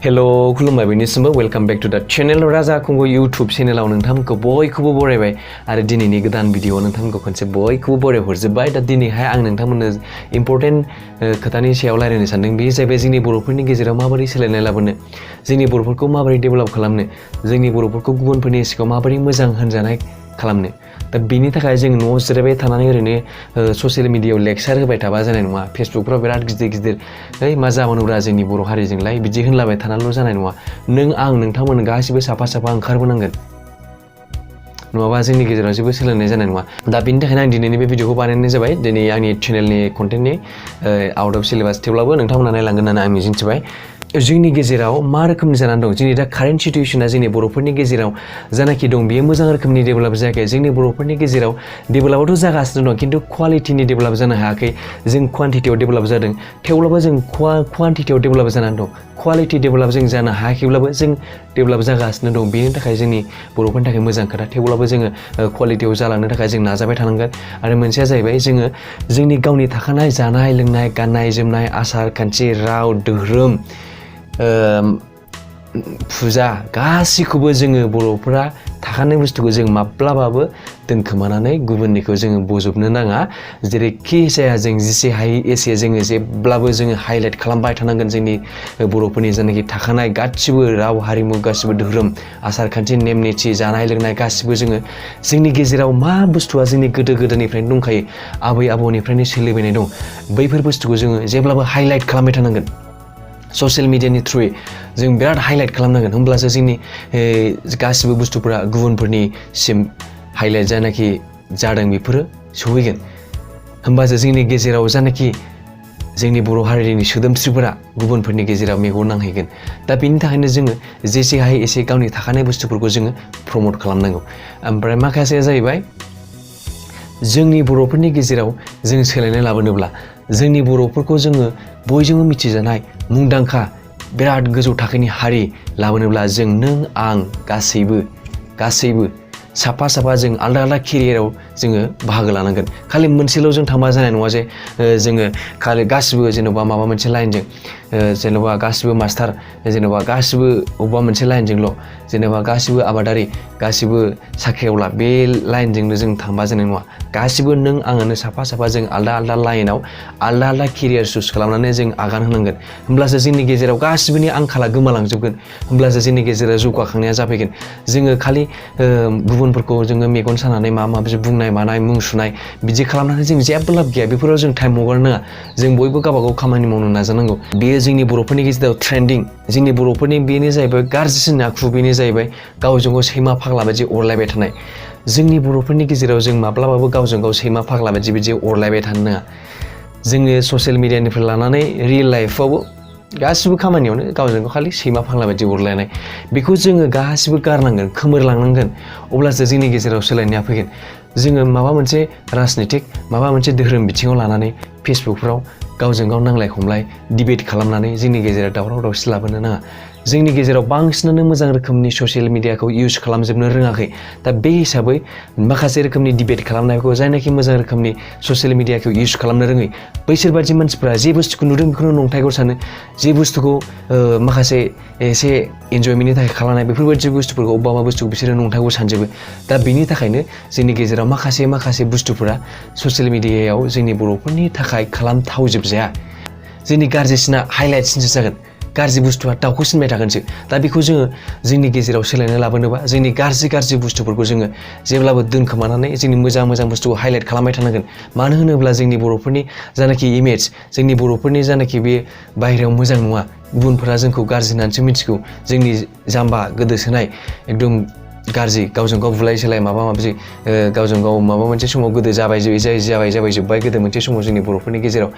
hello खुलुमबाय बयनिसिमबो welcome back to द channel राजा कुंगु यूट्यूब चैनलाव नोंथांमोनखौ बयखौबो बरायबाय आरो दिनैनि गोदान भिडिअ नोंथांमोनखौ खनसे बयखौबो बरायहरजोबबाय दा दिनैहाय आं नोंथांमोननो इम्पोर्टेन्ट खोथानि सायाव रायलायनो सानदों बे जाहैबाय जोंनि बर'फोरनि गेजेराव माबोरै सोलायनाय लाबोनो जोंनि बर'फोरखौ माबोरै डेभेलप खालामनो जोंनि बर'फोरखौ गुबुनफोरनि सिगाङाव माबोरै मोजां होनजानाय खालामनो दा बिनि थाखाय जों न'आव जिरायबाय थानानै ओरैनो ससियेल मिडियायाव लेक्चार होबाय थाबा जानाय नङा फेसबुकफ्राव बिराद गिदिर ओइ मा जाबावनोब्रा जोंनि बर' हारिजोंलाय बिदि होनलाबाय थानानैल' जानाय नङा नों आं नोंथांमोन गासिबो साफा ओंखारबोनांगोन नङाबा जोंनि गेजेराव जेबो सोलायनाय जानाय नङा दा बिनि थाखायनो आं दिनैनि बे भिडिअखौ बानायनाय जाबाय दिनै आंनि चेनेलनि कन्टेन्टनि आउट अफ सिलेबास थेवब्लाबो नोंथांमोना नायलांगोन होननानै आं मिजिंथिबाय जोंनि गेजेराव मा रोखोमनि जानानै दं जोंनि दा कारेन्ट सिटुएसना जोंनि बर'फोरनि गेजेराव जानाखि दं बेयो मोजां रोखोमनि डेभेलप जायाखै जोंनि बर'फोरनि गेजेराव डेभेलपआथ' जागासिनो दं खिन्थु क्वालिटिनि डेभेलप जानो हायाखै जों क्वान्टिटियाव डेभेलप जादों थेवब्लाबो जों क्वान्टिटियाव डेभेलप जानानै दं क्वालिटि डेभेलप जों जानो हायाखैब्लाबो जों डेभेलप जागासिनो दं बेनि थाखाय जोंनि बर'फोरनि थाखाय मोजां खोथा थेवब्लाबो जोङो क्वालिटियाव जालांनो थाखाय जों नाजाबाय थानांगोन आरो मोनसेया जाहैबाय जोङो जोंनि गावनि थाखानाय जानाय लोंनाय गाननाय जोमनाय आसार खान्थि राव धोरोम फुजा गासिखौबो जोङो बर'फोरा थाखानाय बुस्थुखौ जों माब्लाबाबो दोनखोमानानै गुबुननिखौ जोङो बजबनो नाङा जेरैखि जाया जों जेसे हायो एसे जोङो जेब्लाबो जोङो हाइलाइट खालामबाय थानांगोन जोंनि बर'फोरनि जायनाखि थाखानाय गासिबो राव हारिमु गासिबो धोरोम आसार खान्थि नेम निथि जानाय लोंनाय गासिबो जोङो जोंनि गेजेराव मा बुस्थुआ जोंनि गोदो-गोदायनिफ्रायनो दंखायो आबै आबौनिफ्रायनो सोलिबोनाय दं बैफोर बुस्थुखौ जोङो जेब्लाबो हाइलाइट खालामबाय थानांगोन ससियेल मिडियानि थ्रुयै जों बिराद हाइलाइट खालामनांगोन होमब्लासो जोंनि गासिबो बुस्थुफोरा गुबुनफोरनिसिम हाइलाइट जानाखि जादों बेफोरो सहैगोन होमबासो जोंनि गेजेराव जानाखि जोंनि बर' हारिनि सोदोमस्रिफोरा गुबुनफोरनि गेजेराव मेगन नांहैगोन दा बेनि थाखायनो जोङो जेसे हायो एसे गावनि थाखानाय बुस्थुफोरखौ जोङो प्रमट खालामनांगौ ओमफ्राय माखासेया जाहैबाय जोंनि बर'फोरनि गेजेराव जों सोलायनाय लाबोनोब्ला जोंनि बर'फोरखौ जोङो बयजोंबो मिथिजानाय मुंदांखा बिराद गोजौ थाखोनि हारि लाबोनोब्ला जों नों आं गासैबो साफा जों आलदा केरियाराव जोङो बाहागो लानांगोन खालि मोनसेल' जों थांबा जानाय नङा जे जोङो खालि गासिबो जेन'बा माबा मोनसे लाइनजों जेन'बा गासिबो मास्टार जेन'बा गासिबो अबेबा मोनसे लाइनजोंल' जेन'बा गासिबो आबादारि गासिबो साख्रिआवला बे लाइनजोंनो जों थांबा जानाय नङा गासिबो नों आङानो साफा जों आलदा लाइनाव आलदा केरियार चुज खालामनानै जों आगान होनांगोन होमब्लासो जोंनि गेजेराव गासिबोनि आंखाला गोमालांजोबगोन होमब्लासो जोंनि गेजेराव जौगाखांनाया जाफैगोन जोङो खालि गुबुनफोरखौ जोङो मेगन सानानै माबा बुंनाय मानाय मुं सुनाय बिदि खालामनानै जों जेबो लाब गैया बेफोराव जों टाइम हगारनो नाङा जों बयबो गावबागाव खामानि मावनो नाजानांगौ बेयो जोंनि बर'फोरनि गेजेराव ट्रेन्डिं जोंनि बर'फोरनि बेनो जाहैबाय गाज्रिसिन आखु बेनो जाहैबाय गावजों गाव सैमा फाग्ला बायदि अरलायबाय थानाय जोंनि बर'फोरनि गेजेराव जों माब्लाबाबो गावजों गाव सैमा फाग्ला बायदि बिदि अरलायबाय थानो नाङा जोङो ससियेल मिडियानिफ्राय लानानै रियेल लाइफआवबो गासिबो खामानियावनो गावजों गाव खालि सैमा फाग्ला बायदि अरलायनाय बेखौ जोङो गासिबो गारनांगोन खोमोरलांनांगोन अब्लासो जोंनि गेजेराव सोलायनाया फैगोन जोङो माबा मोनसे राजनितिक माबा मोनसे धोरोम बिथिङाव लानानै फेसबुकफ्राव गावजों गाव नांलाय खमलाय डिबेट खालामनानै जोंनि गेजेराव दावराव दावसि लाबोनो नाङा जोंनि गेजेराव बांसिनानो मोजां रोखोमनि ससियेल मिडियाखौ इउज खालामजोबनो रोङाखै दा बे हिसाबै माखासे रोखोमनि डिबेट खालामनायखौ जायनाखि मोजां रोखोमनि ससियेल मिडियाखौ इउज खालामनो रोङै बैसोर बायदि मानसिफ्रा जे बुस्थुखौ नुदों बेखौनो नंथायखौ सानो जे बुस्थुखौ माखासे एसे इन्जयमेन्टनि थाखाय खालामनाय बेफोरबायदि बुस्थुफोरखौ अबेबा बुस्थुखौ बिसोरो नंथायखौ सानजोबो दा बेनि थाखायनो जोंनि गेजेराव माखासे बुस्थुफोरा ससियेल मिडियायाव जोंनि बर'फोरनि थाखाय खालामथावजोबजाया जोंनि गाज्रिसिना हाइलाइटसिनसो जागोन गाज्रि बुस्थुआ दाउखौ सिनबाय थागोनसो दा बेखौ जोङो जोंनि गेजेराव सोलायनाय लाबोनोबा जोंनि गाज्रि बुस्थुफोरखौ जोङो जेब्लाबो दोनखोमानानै जोंनि मोजां बुस्थुखौ हाइलाइट खालामबाय थानांगोन मानो होनोब्ला जोंनि बर'फोरनि जानाखि इमेज जोंनि बर'फोरनि जानाखि बे बाहेरायाव मोजां नङा गुबुनफोरा जोंखौ गाज्रि होननानैसो मिथिगौ जोंनि जाम्बा गोदोसोनाय एकदम गाज्रि गावजों गाव बुलाय सोलाय माबा माबि गावजों गाव माबा मोनसे समाव गोदो जाबाय जोब्बाय गोदो मोनसे समाव जोंनि बर'फोरनि गेजेराव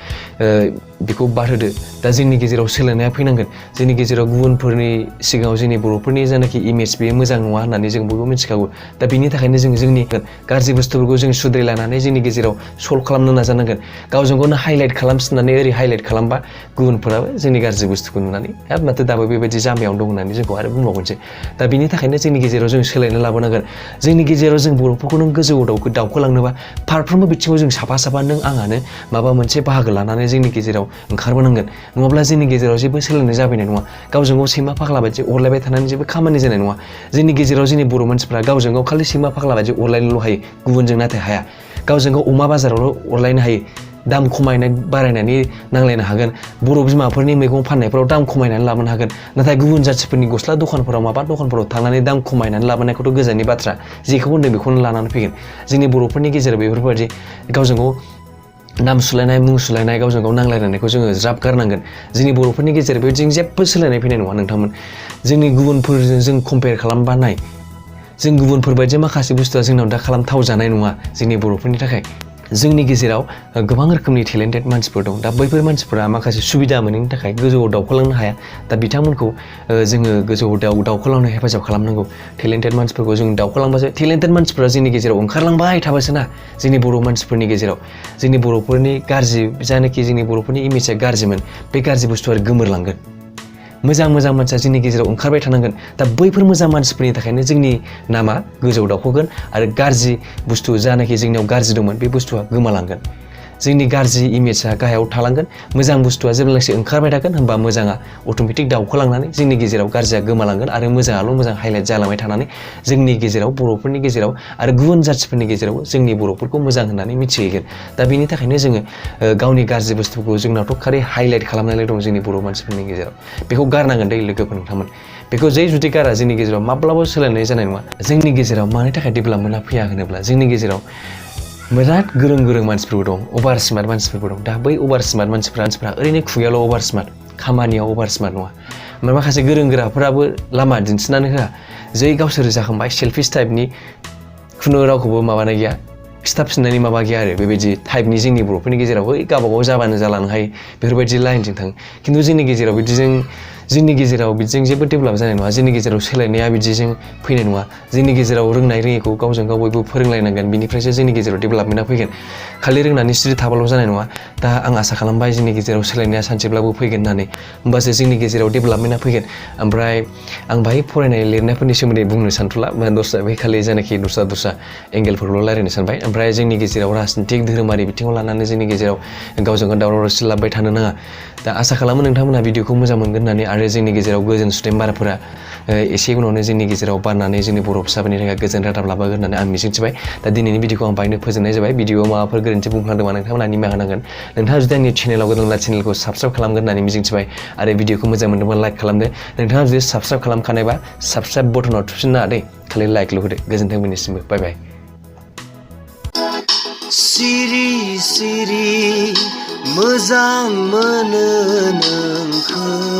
बेखौ बाद होदो दा जोंनि गेजेराव सोलायनाया फैनांगोन जोंनि गेजेराव गुबुनफोरनि सिगाङाव जोंनि बर'फोरनि जानाखि इमेज बेयो मोजां नङा होननानै जों बयबो मिथिखागौ दा बेनि थाखायनो जों जोंनि गाज्रि बुस्थुफोरखौ जों सुद्रायलायनानै जोंनि गेजेराव सल्भ खालामनो नाजानांगोन गावजों गावनो हाइलाइट खालामसिननानै ओरै हाइलाइट खालामबा गुबुनफोराबो जोंनि गाज्रि बुस्थुखौ नुनानै हाब माथो दाबो बेबायदि जाम्बायावनो दं होननानै जोंखौ आरो बुंबावगोनसो दा बेनि थाखायनो जोंनि गेजेराव जों सोलायनाय लाबोनांगोन जोंनि गेजेराव जों बर'फोरखौ नों गोजौआव दावखोलांनोबा फारफ्रोमबो बिथिङाव जों साफा नों आंहानो माबा मोनसे बाहागो लानानै जोंनि गेजेराव ओंखारबोनांगोन नङाब्ला जोंनि गेजेराव जेबो सोलायनाय जाबोनाय नङा गावजों गाव सैमा फाग्ला बायदि अरलायबाय थानानै जेबो खामानि जानाय नङा जोंनि गेजेराव जोंनि बर' मानसिफ्रा गावजों गाव खालि सैमा फाग्ला बायदि अरलायनोल' हायो गुबुनजों नाथाय हाया गावजों गाव अमा बाजारावल' अरलायनो हायो दाम खमायनाय बारायनानै नांलायनो हागोन बर' बिमाफोरनि मैगं फाननायफोराव दाम खमायनानै लाबोनो हागोन नाथाय गुबुन जाथिफोरनि गस्ला दखानफोराव माबा दखानफोराव थांनानै दाम खमायनानै लाबोनायखौथ' गोजाननि बाथ्रा जेखौ होनदों बेखौनो लानानै फैगोन जोंनि बर'फोरनि गेजेराव बेफोरबायदि गावजों गाव नाम सुलायनाय मुं सुलायनाय गावजों गाव नांलायनायखौ जोङो ज्राब गारनांगोन जोंनि बर'फोरनि गेजेराव बेबायदिजों जेबो सोलायनाय फैनाय नङा नोंथांमोन जोंनि गुबुनफोरजों जों कम्पेयार खालामबा नाय जों गुबुनफोरबायदि माखासे बुस्थुआ जोंनाव दा खालामथाव जानाय नङा जोंनि बर'फोरनि थाखाय जोंनि गेजेराव गोबां रोखोमनि टेलेन्टेड मानसिफोर दं दा बैफोर मानसिफोरा माखासे सुबिदा मोनैनि थाखाय गोजौआव दावखोलांनो हाया दा बिथांमोनखौ जोङो गोजौआव दावखोलांनो हेफाजाब खालामनांगौ टेलेन्टेड मानसिफोरखौ जों दावखोलांबासो टेलेन्टेड मानसिफोरा जोंनि गेजेराव ओंखारलांबाय थाबासो ना जोंनि बर' मानसिफोरनि गेजेराव जोंनि बर'फोरनि गाज्रि जायनाखि जोंनि बर'फोरनि इमेजआ गाज्रिमोन बे गाज्रि बुस्थुआ गोमोरलांगोन मोजां मानसिया जोंनि गेजेराव ओंखारबाय थानांगोन दा बैफोर मोजां मानसिफोरनि थाखायनो जोंनि नामा गोजौआव दावखोगोन आरो गाज्रि बुस्थु जानाखि जोंनियाव गाज्रि दंमोन बे बुस्थुआ गोमालांगोन जोंनि गाज्रि इमेजआ गाहायाव थालांगोन मोजां बुस्थुआ जेब्लासे ओंखारबाय थागोन होनबा मोजाङा अट'मेटिक दावखोलांनानै जोंनि गेजेराव गाज्रिया गोमालांगोन आरो मोजाङाल' मोजां हाइलाइट जालांबाय थानानै जोंनि गेजेराव बर'फोरनि गेजेराव आरो गुबुन जाथिफोरनि गेजेराव जोंनि बर'फोरखौ मोजां होननानै मिथिहैगोन दा बेनि थाखायनो जोङो गावनि गाज्रि बुस्थुखौ जोंनावथ' खालि हाइलाइट खालामनानै दं जोंनि बर' मानसिफोरनि गेजेराव बेखौ गारनांगोन दै लोगोफोर नोंथांमोन बेखौ जुदि गारा जोंनि गेजेराव माब्लाबा सोलायनाय जानाय नङा जोंनि गेजेराव मानि थाखाय डेभेलपमेन्टआ फैया होनोब्ला जोंनि गेजेराव बिराद गोरों मानसिफोरबो दं अभार स्मार्ट मानसिफोरबो दं दा बै अभार स्मार्ट मानसिफ्रा ओरैनो खुगायावल' अभार स्मार्ट खामानियाव अभार स्मार्ट नङा ओमफ्राय माखासे गोरों गोराफोराबो लामा दिन्थिनानै होआ जै गावसोर जाखांबाय सेल्फिस टाइपनि खुनु रावखौबो माबानाय गैया खिथाफिननायनि माबा गैया आरो बेबायदि टाइपनि जोंनि बर'फोरनि गेजेराव गावबागाव जाबानो जालांनो हायो बेफोरबायदि लाइनजों थाङो खिन्थु जोंनि गेजेराव बिदिजों जेबो डेभेलप जानाय नङा जोंनि गेजेराव सोलायनाया बिदिजों फैनाय नङा जोंनि गेजेराव रोंनाय रोङिखौ गावजों गाव बयबो फोरोंलायनांगोन बिनिफ्रायसो जोंनि गेजेराव डेभेलपमेन्टआ फैगोन खालि रोंनानै सिरि थाबाल' जानाय नङा दा आं आसा खालामबाय जोंनि गेजेराव सोलायनाया सानसेब्लाबो फैगोन होननानै होमबासो जोंनि गेजेराव डेभेलपमेन्टआ फैगोन ओमफ्राय आं बाहाय फरायनाय लिरनायफोरनि सोमोन्दै बुंनो सानथ'ला दस्रा बे खालि जायनाखि दस्रा एंगेलफोरल' रायज्लायनो सानबाय ओमफ्राय जोंनि गेजेराव राजनितिक धोरोमारि बिथिङाव लानानै जोंनि गेजेराव गावजों गाव दावराव दावसि लाबोबाय थानो नाङा दा आसा खालामो नोंथांमोनहा भिडिअखौ मोजां मोनगोन होननानै आरो जोंनि गेजेराव गोजोन सुदेम बारफोरा एसे उनावनो जोंनि गेजेराव बारनानै जोंनि बर' फिसाफोरनि थाखाय गोजोन रादाब लाबोगोन होननानै आं मिजिंथिबाय दा दिनैनि भिडिअखौ आं बाहायनो फोजोबनाय जाबाय भिडिअआव माबाफोर गोरोन्थि बुंफ्लांदोंबा नोंथांमोनहा निमाहा होनांगोन नोंथाङा जुदि आंनि चेनेलाव गोदानब्ला चेनेलखौ साबस्क्राइब खालामगोन होननानै मिजिंथिबाय आरो भिडिअखौ मोजां मोनदोंबा लाइक खालामदो नोंथाङा जुदि साबस्क्राइब खालामखानायबा साबस्क्राइब बटनाव थुफिन नाङा दै खालि लाइकल' होदो गोजोन्थों मोननिसिमबो बाय बाय सिरि मोजां मोनो नोंखौ